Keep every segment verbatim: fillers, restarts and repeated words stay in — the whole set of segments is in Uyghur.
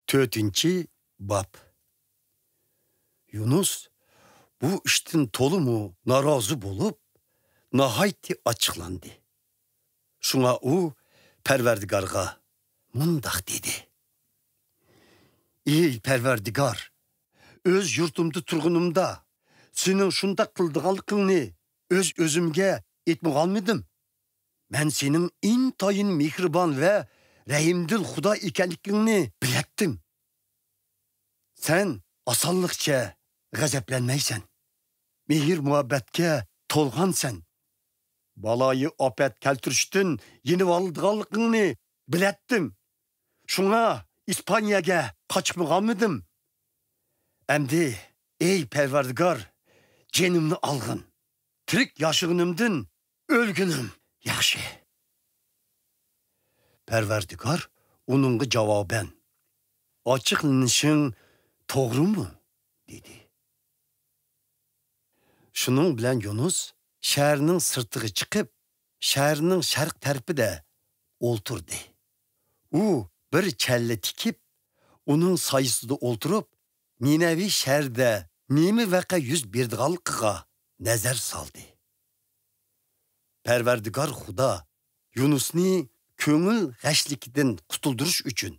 تۆتىنچى باب. يۇنۇس بۇ ئىشتىن تولىمۇ نارازى بولۇپ، ناھايىتى ئاچچىقلاندى. شۇڭا ئۇ پەرۋەردىگارغا مۇنداق دېدى: «ئى پەرۋەردىگار، ئۆز يۇرتۇمدا تۇرغىنىمدا، سېنىڭ شۇنداق قىلىدىغانلىقىڭنى ئۆز-ئۆزۈمگە ئېيتمىغانمىدىم؟ مەن سېنىڭ ئىنتايىن مېھرىبان ۋە رەھىمدىل خۇدا ئىكەنلىكىڭنى بىلەتتىم. سەن ئاسانلىقچە غەزەپلەنمەيسەن. مېھىر-مۇھەببەتكە تولغانسەن. بالايىئاپەت كەلتۈرۈشتىن يېنىۋالىدىغانلىقىڭنى بىلەتتىم. شۇڭا ئىسپانىيەگە قاچمىغانمىدىم؟ ئەمدى، ئەي پەرۋەردىگار، جېنىمنى ئالغىن. تىرىك ياشىغىنىمدىن ئۆلگىنىم ياخشى.» پەرۋەردىگار ئۇنىڭغا جاۋابەن: «ئاچچىقلىنىشىڭ توغرىمۇ؟» دېدى. شۇنىڭ بىلەن يۇنۇس شەھەرنىڭ سىرتىغا چىقىپ، شەھەرنىڭ شەرق تەرىپىدە ئولتۇردى. ئۇ بىر چەللە تىكىپ، ئۇنىڭ سايىسىدا ئولتۇرۇپ، نىنەۋى شەھىرىدە نېمە ۋەقە يۈز بېرىدىغانلىقىغا نەزەر سالدى. پەرۋەردىگار خۇدا يۇنۇسنى كۆڭۈل غەشلىكىدىن قۇتۇلدۇرۇش ئۈچۈن،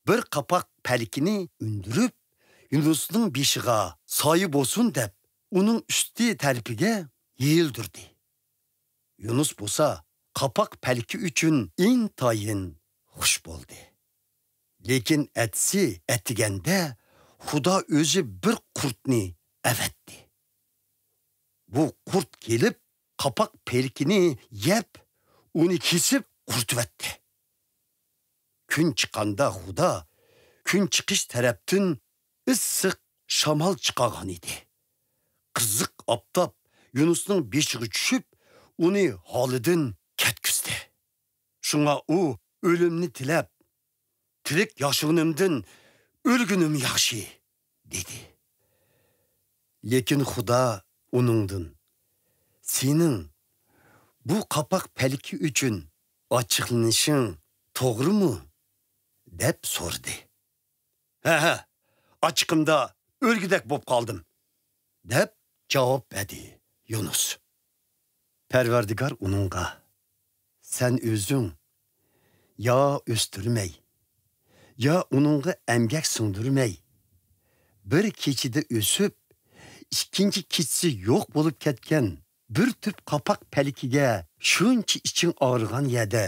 بىر قاپاق پەلىكىنى ئۈندۈرۈپ، يۇنۇسنىڭ بېشىغا سايە بولسۇن دەپ، ئۇنىڭ ئۈستى تەرىپىگە يېيىلدۈردى. يۇنۇس بولسا قاپاق پەلىكى ئۈچۈن ئىنتايىن خۇش بولدى. لېكىن ئەتىسى ئەتىگەندە خۇدا ئۆزى بىر قۇرتنى ئەۋەتتى. بۇ قۇرت كېلىپ، قاپاق پەلىكىنى يەپ، ئۇنى كېسىپ قۇرۇتۇۋەتتى. كۈن چىققاندا خۇدا كۈن چىقىش تەرەپتىن ئىسسىق شامال چىقارغان ئىدى. قىزىق ئاپتاپ يۇنۇسنىڭ بېشىغا چۈشۈپ، ئۇنى ھالىدىن كەتكۈزدى. شۇڭا ئۇ ئۆلۈمنى تىلەپ، «تىرىك ياشىغىنىمدىن ئۆلگىنىم ياخشى» دېدى. لېكىن خۇدا ئۇنىڭدىن: «سېنىڭ بۇ قاپاق پەلىكى ئۈچۈن ئاچچىقلىنىشىڭ توغرىمۇ؟» دەپ سورىدى. «ھە، ھە، ئاچچىقىمدا ئۆلگۈدەك بوپ قالدىم» دەپ جاۋاب بەردى يۇنۇس. پەرۋەردىگار ئۇنىڭغا: «سەن ئۆزۈڭ يا ئۆستۈرمەي، يا ئۇنىڭغا ئەمگەك سىڭدۈرمەي، بىر كېچىدە ئۆسۈپ، ئىككىنچى كېچىسى يوق بولۇپ كەتكەن بىر تۈپ قاپاق پەلىكىگە شۇنچە ئىچىڭ ئاغرىغان يەردە،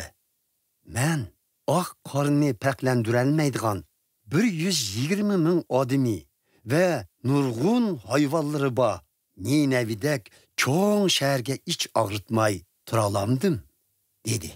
مەن ئاق قارنى پەرقلەندۈرەلمەيدىغان بىر يۈز يىگىرمە مىڭ ئادىمى ۋە نۇرغۇن ھايۋانلىرى بار نىنەۋىدەك چوڭ شەھەرگە ئىچ ئاغرىتماي تۇرالامدىم؟» دېدى.